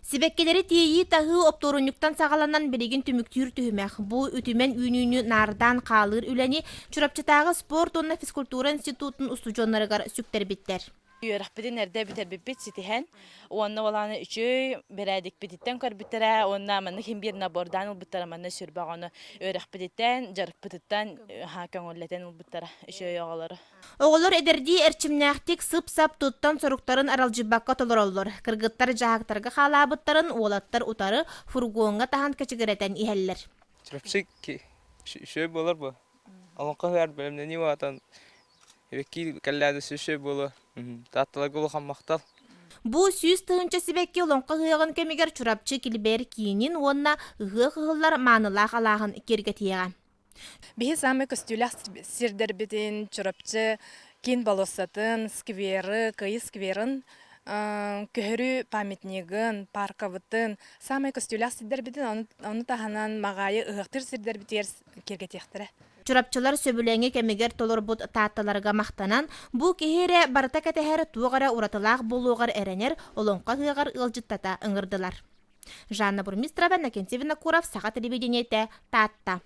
Сибэккилэри тиэйии-таһыы оптуорунньуктан саҕаланан билигин түмүктүүр түһүмэх. Бу үтүмэн үүнүүнү наардаан хаалыыр үлэни Чурапчытааҕы спорт уонна физкультура институтун устудьуоннарыгар сүктэрбиттэр. Үөрэхпитин эрдэ бүтэрбиппит ситиһэн уонна уолааны үчүгэй бэрээдэкпититтэн көрбүттэрэ уонна манна ким биир набордаан ылбыттара манна сүрбэх ону үөрэхпититтэн дьарыкпытыттан көҥүллэтэн ылбыттара үчүгэй оҕолору. Оҕолор эдэрдии эрчимнээхтик сып-сап туттан соруктарын аралдьыйбакка толороллор. Кыргыттар дьаһахтарга хаалаабыттарын уолаттар утары фургоҥҥа таһан кэчигирэтэн иһэллэр. Чурапчы үчүгэй буолар бу. Олоҥхо ыһыар бэлэмнэнии буолан Эбэкки кэллээдэ сүшө буолуо. Таатталарга улахан махтал. Бу 100 000 сибэкки олоҥхо ыһыаҕын кэмигэр Чурапчы килбэйэр киинин уонна ыһыах ыһыллар маанылаах алааһын киэргэтиэҕэ. Биһи саамай көстүүлээх сирдэрбитин Чурапчы киин болуоссатын, скверы, Кыайыы скверын, көһөрүү памятнигын, паркабытын, саамай көстүүлээх сирдэрбитин, ону таһынан Маҕаайы ыһыахтыыр сирдэрбитигэр киэргэтиэхтэрэ. Чурапчылар сөбүлэҥи кэмигэр толорбут таатталарга махтанан, бу киһи эрэ барыта кэтэһэр туох эрэ уратылаах буолуоҕар эрэнэр олоҥхо ыһыаҕар ыалдьыттата ыҥырдылар. Жанна Бурмистрова, Иннокентий Винокуров, Саха телевидениетэ, Таатта.